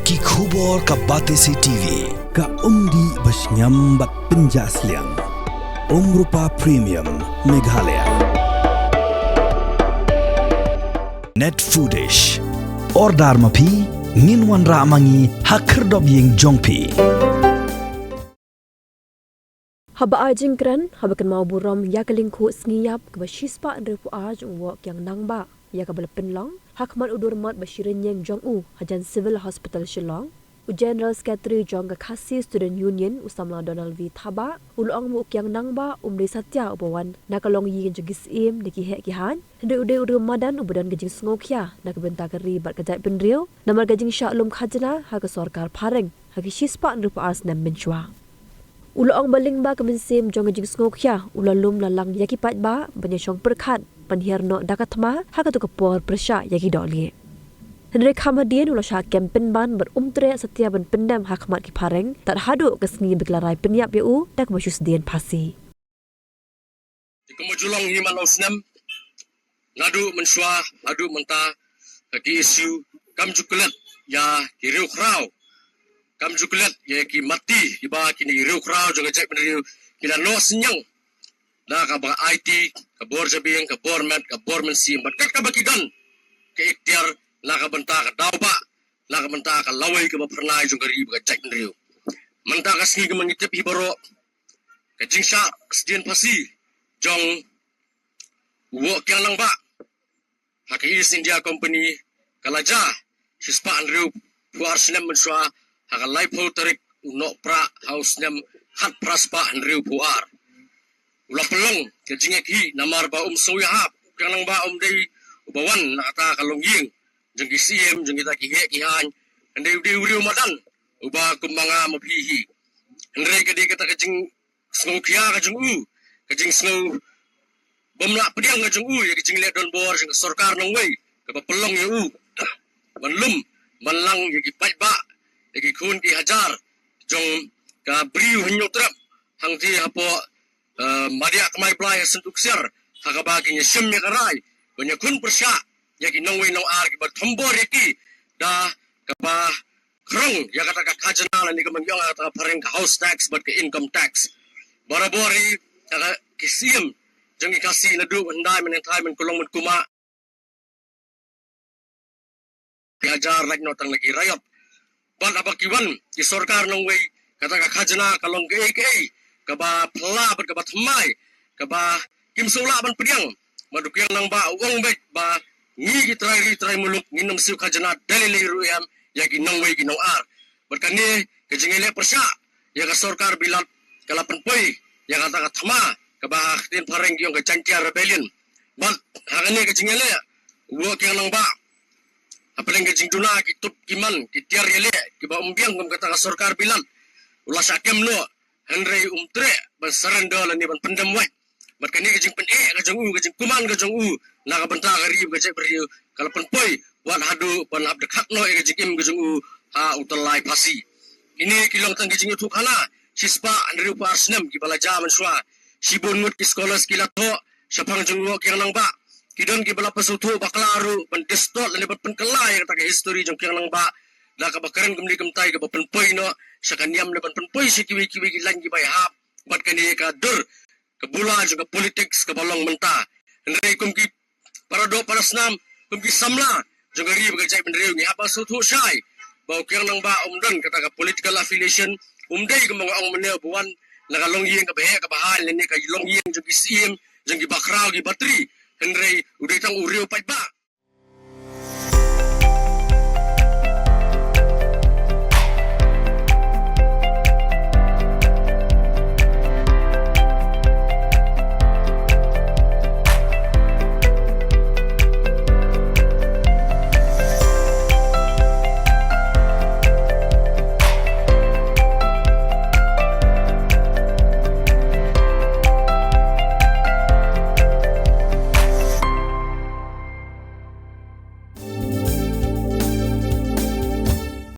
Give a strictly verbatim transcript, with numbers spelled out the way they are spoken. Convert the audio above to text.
Ki khubor ka Batesi T V. Ka umdih ba shngiam bad pynjah sliang. Umrupa Premium Meghalaya. Net Foodish. Order ma phi, ngin wanrah ma ngi ha khyrdop ïing jong phi. Haba ai jingkren, haba kynmaw burom ïa ka lyngkhuh sngi ïap kaba shispah hynriewphew ar jong u Woh Kiang Nangbah, ïa kaba la pynlong ha khmat u Durmat ba shi rynïeng jong u hajan Civil Hospital Shillong, u General Secretary jong ka Khasi Student Union, u samla Donald V Thabah, u la ong ba u Kiang Nangbah um dei satia uba wan na ka longïing jong ki syiem ne ki heh ki haiñ, hynrei u dei u riewmadan uba don ka jingsngewkhia na ka bynta ka ri bad ka jaitbynriew namar ka jingshah lum khajna ha ka sorkar phareng ha ki shispah hynriewphew ar snem mynshuwa. U la ong ba lyngba ka mynsiem jong ka jingsngewkhia u la lum la lang ïa ki paidbah ban ïashong pyrkhat, ban hiar noh da ka thma ha katu ka por pyrshah ïa ki dohlieh. Hynrei kham hadien u la shah kem pynban bad um treh satia ban pyndem ha khmat ki phareng tad haduh ka sngi ba ki la rai pynïap ïa u da kaba shu sdien phasi. Te kumba ju long hi man la u snem, naduh mynshuwa haduh mynta, ka K S U kam ju klet ïa ki riewkhraw, kam ju klet ïa ki matti kiba kine ki riewkhraw jong ka jaitbynriew ki la noh synñiang da kaba aiti, ka bor jabieng, ka bor met, ka bor mynsiem bad kat kaba ki don ka iktiar na ka bynta ka daw bah, na ka bynta ka lawei kaba phyrnai jong ka ri bad ka jaitbynriew. Mynta ka sngi kumba ngi tip hi baroh, ka jingshah sdien phasi jong u Woh Kiang Nangbah ha ka East India Company ka la jia shispah hynriewphew ar snem mynshuwa ha ka laiphew tarik u Nohprah ha u snem khatphra spah hynriewphew ar. U la pynlong ka jingïakhih namar ba um sngew ïahap, u Kiang Nangbah um dei uba wan na kata ka longïing jong ki syiem, jong kita ki heh ki haiñ, hynrei u dei u riewmadan uba kum ma nga ma phi hi. Hynrei ka dei kata ka jing sngewkhia ka jong u, ka jingsngew bym lah pdiang ka jong u ïa ka jingleh donbor jong ka sorkar nongwei kaba pynlong ïa u ban lum ban lang ïa ki paidbah, ïa ki khun ki hajar jong ka Bri u Hynñiewtrep hangtei hapoh, eh, Madiah Kmai Blai ha Syntu Ksiar, ha kaba kin ïashim ïa ka rai ban ïakhun pyrshah ïa ki nongwei nongar kiba thombor ïa ki da kaba khrong ïa kata ka khajna lane kaba ngi ong ha kata ka phareng ka house tax bad ka income tax. Barabor hi ka, ka ki syiem jong ki Khasi naduh hyndai mynhyndai, mynkulong mynkumah, ki hajar lait noh tang la ki raiot. Bad haba ki wan ki sorkar nongwei, kata ka khajna ka long kaei kaei kaba phylla bad kaba thymmai, kaba kim sngewlah ban pdiang. Bad u Kiang Nangbah u ong beit ba ngi ki trai ri trai muluk ngin ym siew khajna da lei lei ruh em ïa ki nongwei ki nongar. Bad kane ka jingïaleh pyrshah ïa ka sorkar bilat ka la pynpoi ïa kata ka thma kaba ha ka ktien phareng ki ong ka Jaintia Rebellion. Bad ha kane ka jingïaleh u Woh Kiang Nangbah, hapdeng ka jingduna ki tup ki man, ki tiar ïaleh kiba um biang kum kata ka sorkar bilat, u la shah kem noh, hynrei um treh ban surrender lane ban pyndem wait. Bad kane ka jingpyneh ka jong u, ka jingkuman ka jong u na ka bynta ka ri bad ka jaitbynriew ka la pynpoi wat haduh ban hap da khak noh ïa ka jingim ka jong u ha u tyllai phasi. Kine ki long tang ki jingïathuhkhana shispah hynriewphew ar snem kiba la jia mynshuwa. Shibun ngut ki scholars ki la thoh shaphang jong u Woh Kiang Nangbah. Ki don kiba la pynsngewthuh bakla ruh ban distort lane ban pynkylla ïa kata ka history jong u Kiang Nangbah da kaba kren kumne kumtai, kaba pynpoi noh sha ka niam ne ban pynpoi sha kiwei kiwei ki lain kiba ïahap bad kane ka dur ka bula jong ka politics kaba long mynta. Hynrei kum ki para doh para snam, kum ki samla jong ka ri bad ka jaitbynriew, ngi hap ban sngewthuh shai ba u Kiang Nangbah um don kata ka political affiliation, um dei kumba nga ong mynne uba wan na ka longïing kaba heh kaba haiñ lane ka longïing jong ki syiem, jong ki bakhraw ki batri, hynrei u dei tang u riew paidbah